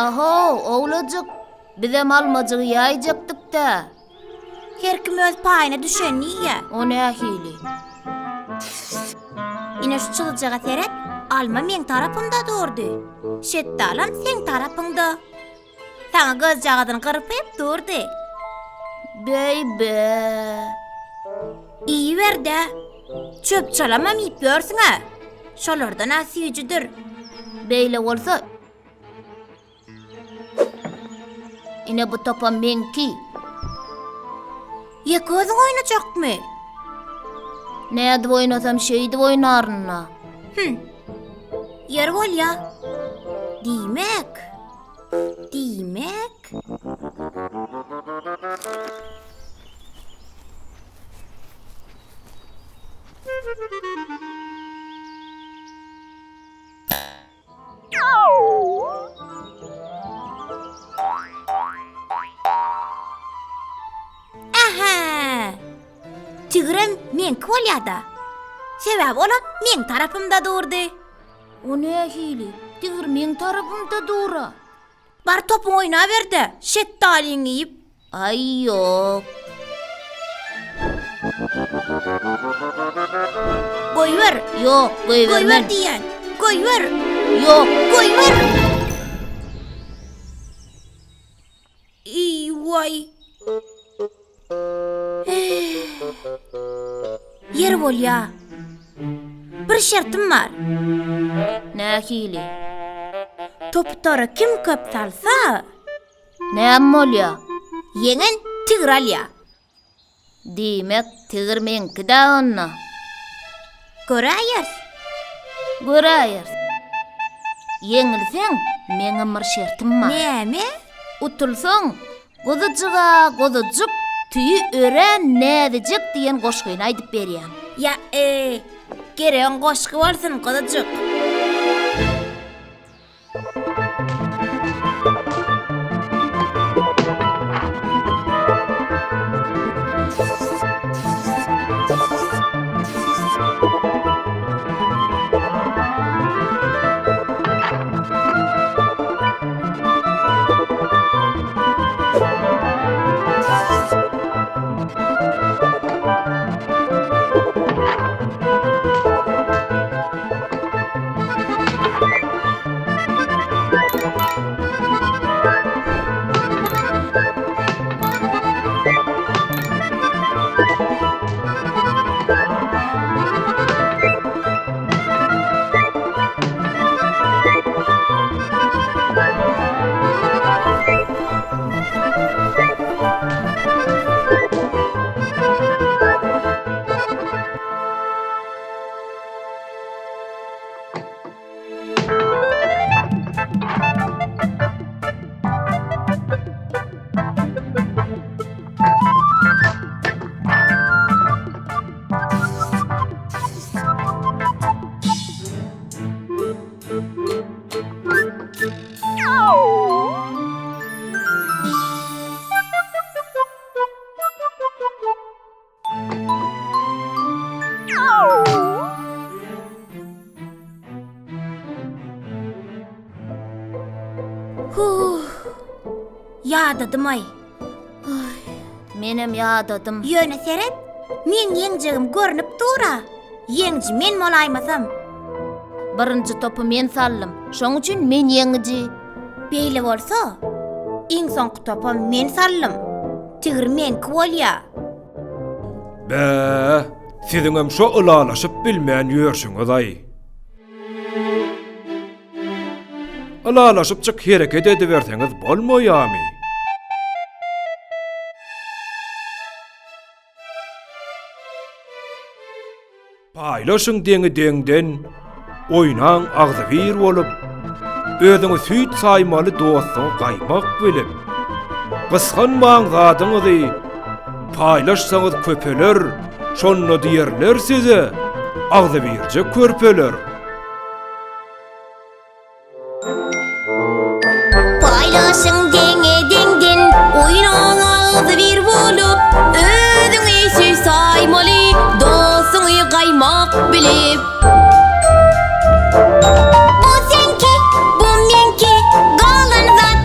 Ahow, owlajyk, bizem almajygy iýäýjekdik-dä. Her kim öz paýyna düşenini iýýä. O nähili? Ine şu çyzyjaga seret, alma meň tarapymda durdy. Şetdalam seň tarapyňda. Saňa gözjagazyny gyrpyp durdy. Beý-be. Iýiber-dä. Çöp-çalamam iýip ýörsüň-ä. Şolardan-a süýjüdir. Beýle bolsa, Ine bu topam meňki. Ýeke özüň oýnajakmy? Nädip oýnasam şeýdip oýnaryn-da. Hüm. Ýeri bolýa. Diýmek. Diýmek. Ähä! Tigrem meňki bolýa-da. Sebäbi olam meň tarapymda durdy. O nähili? Tigr meň tarapymda dur-a. Bar topuňy oýnaber-de, şetdalyňy iýip. Aý, ýok. Goýber. Ýok, goýbermen. Goýber diýýän. Goýber. Ýok. Goýber. Eý, waý. Ýeri bolýa. Bir şertim bar. Nähili? Topy tora kim köp salsa, Näme bolýa? Ýeňen tigir alýa. Diýmek, tigir meňki-dä onda. Göräýeris. Göräýeris. Ýeňilseň, meňem bir şertim bar. Näme? Utulsaň, Guzujyg-a guzujyk, tüýi örän näzijek diýen goşgyny aýdyp berýäň. Ýa-eý, geregiň goşgy bolsun, guzujyk. Huh. Ýadadym-aý. Menem ýadadym. Ýöne seret, meň ýeňjegim görnüp dur-a. Ýeňiji men bolaýmasam. Birinji topy men saldym. Şoň üçin men ýeňiji. Beýle bolsa, iň soňky topam men saldym. Tigir meňki bolýa. Bä, siziňem şo ylalaşyp bilmän ýörşüňiz-aý. Ylalaşypjyk hereket ediberseňiz bolmaýamy? Paýlaşyň deňi deňden, oýnaň agzybir bolup, Özüňi süýt saýmaly dostuňy gaýmak bilip. Gysganmaň zadyňyzy, paýlaşsaňyz köpeler, Şonda diýerler size, agzybirje körpeler. Paýlaşyň deňe deňden, oýnaň agzybir bolup, Özüňi süý saýmaly, dostuňy gaýmak bilip. Bu seňki, bu meňki, galan zat.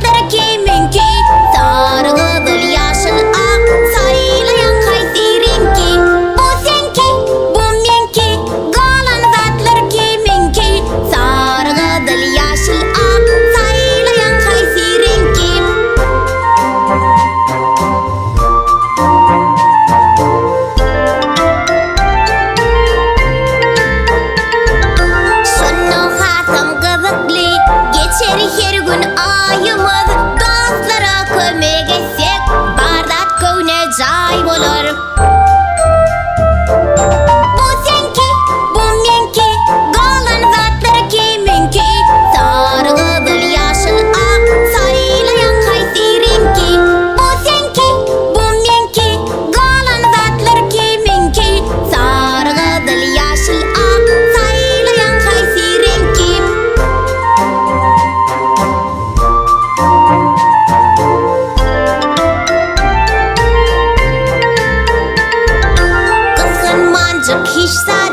Hiç zat.